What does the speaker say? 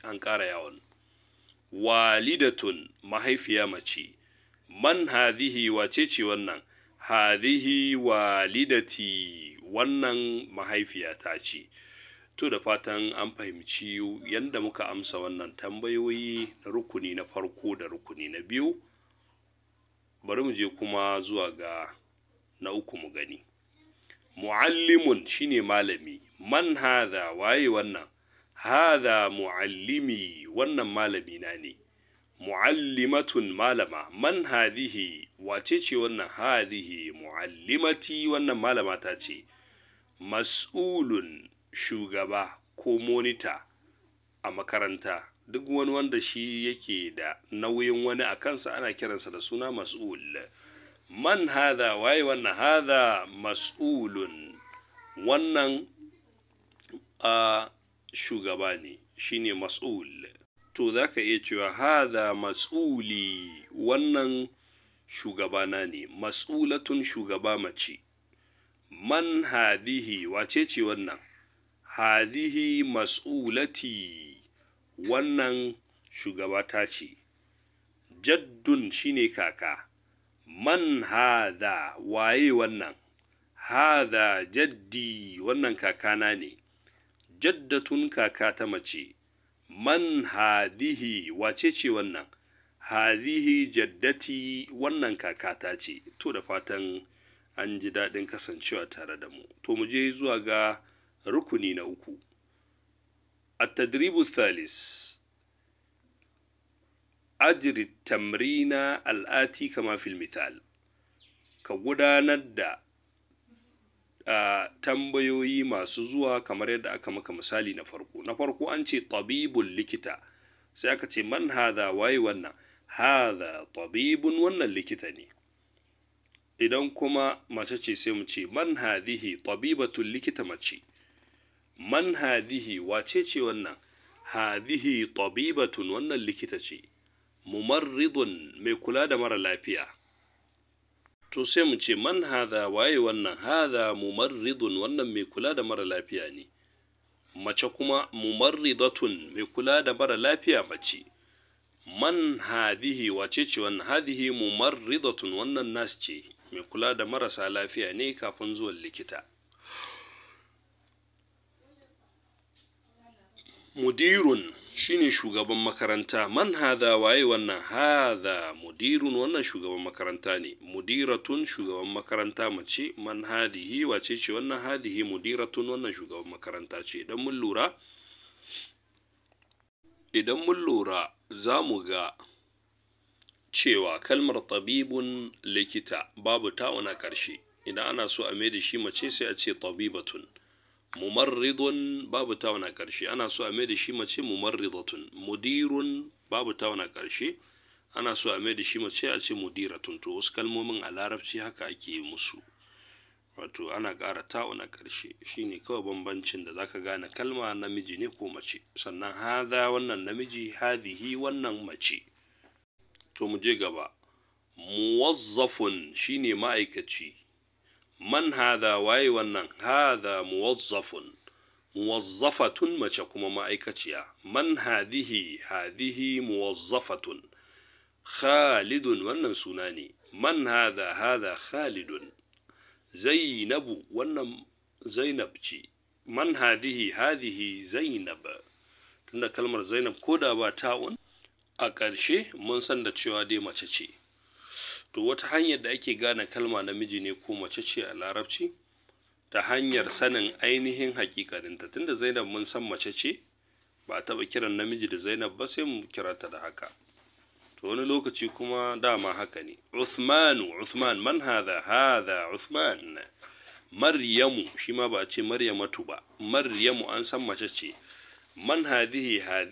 an ƙara yawon. Walidatun, mahaifiya mace. Man hadhihi, wace ce wannan? Hadhihi walidati, wannan mahaifiyata ce. To da fatan an fahimci yadda muka amsa wannan tambayoyi na rukuni na farko da rukuni na biyu. Bari mu je kuma zuwa ga na uku mu gani. Muallimun shine malami. Man hadha, waye wannan? Hadha muallimi, wannan malami na ne. Muallimatun, malama. Man hadhihi, wace ce wannan? Hadhihi muallimati, wannan malama ta ce. Mas'ulun, shugaba ko monita a makaranta, duk wani wanda shi yake da nauyin wani a kansa ana kiransa da suna mas'ul. Man hadha, waye wannan? Hadha mas'ulun, wannan a shugaba ne, shine mas'ul. To za ka iya cewa hadha mas'uli, wannan shugabana ne. Mas'ulatun, shugaba mace. Man hadhihi, wace ce wannan? Hadhihi mas'ulati, wannan shugabata ce. Jaddun shine kaka. Man hadha, waye wannan? Hadha jaddi, wannan kakana ne. Jaddatun, kaka ta mace. Man hadhihi, wace ce wannan? Hadhihi jaddati, wannan kakata ce. To da fatan an ji daɗin kasancewa tare da mu. To mu je zuwa ga rukuni na uku. At-tadribu thalis, ajri tamrina al'ati kama fil mithal. Ka gudanar da tambayoyi masu zuwa kamar yadda aka maka misali na farko. Na farko an ce tabibun, likita. Sai aka ce man hadha, waye wannan? Hadha tabibun, wannan likita ne. Idan kuma mace ce sai mu ce man hadhihi tabibatun, likita mace. Man hadhihi, wace ce wannan? Hadhihi tabibatun, wannan likita ce. Mumarridun, mai kula da mara lafiya. To sai mu ce man hadha, waye wannan? Hadha mumarridun, wannan mai kula da mara lafiya ne. Mace kuma mumarridatun, mai kula da mara lafiya mace. Man hadhihi, wace ce wannan? Hadhihi mumarridatun, wannan nas ce, mai kula da marasa lafiya ne kafin zuwan likita. Mudirun shine shugaban makaranta. Man hadha, waye wannan? Hadha mudirun, wannan shugaban makaranta ne. Mudiratun, shugaban makaranta mace. Man hadhihi, wace ce wannan? Hadhihi mudiratun, wannan shugaban makaranta ce. Idan mun lura za mu ga cewa kalmar tabibun, likita, babu ta'un a ƙarshe. Idan ana so a mai da shi mace sai a ce tabibatun. Mumarridun, babu ta'un a ƙarshe, ana so a mai da shi mace mumarridatun. Mudirun, babu ta'un a ƙarshe, ana so a mai da shi mace a ce mudiratun. To wasu kalmomin a larabci haka ake musu, wato ana ƙara ta'un a ƙarshe. Shine kawai bambancin da zaka gane kalma namiji ne ko mace. Sannan hadha, wannan namiji, hadhihi, wannan mace. To mu je gaba. Muwazzafun shine ma'aikaci. Man hadha, waye wannan? Hadha muwazzafun. Muwazzafatun, mace kuma ma'aikaciya. Man hadhihi, hadhihi muwazzafatun. Khalidun, wannan suna ne. Man hadha, hadha khalidun. Zainabu, wannan Zainab ce. Man hadhihi, hadhihi Zainab. Tunda kalmar Zainab koda ba ta'un a ƙarshe mun san da cewa dai mace ce. To wata hanyar da ake gane kalma namiji ne ko mace ce a larabci ta hanyar sanin ainihin haƙiƙaninta. Tunda Zainab mun san mace ce, ba a taɓa kiran namiji da Zainab ba sai mu kira ta da haka. To wani lokaci kuma dama haka ne. Uthmanu, Uthman, man hadha? Hadha Uthman. Maryamu, shi ma ba a ce Maryamatu ba. Maryamu an san mace ce. Man hadhihi, hadhihi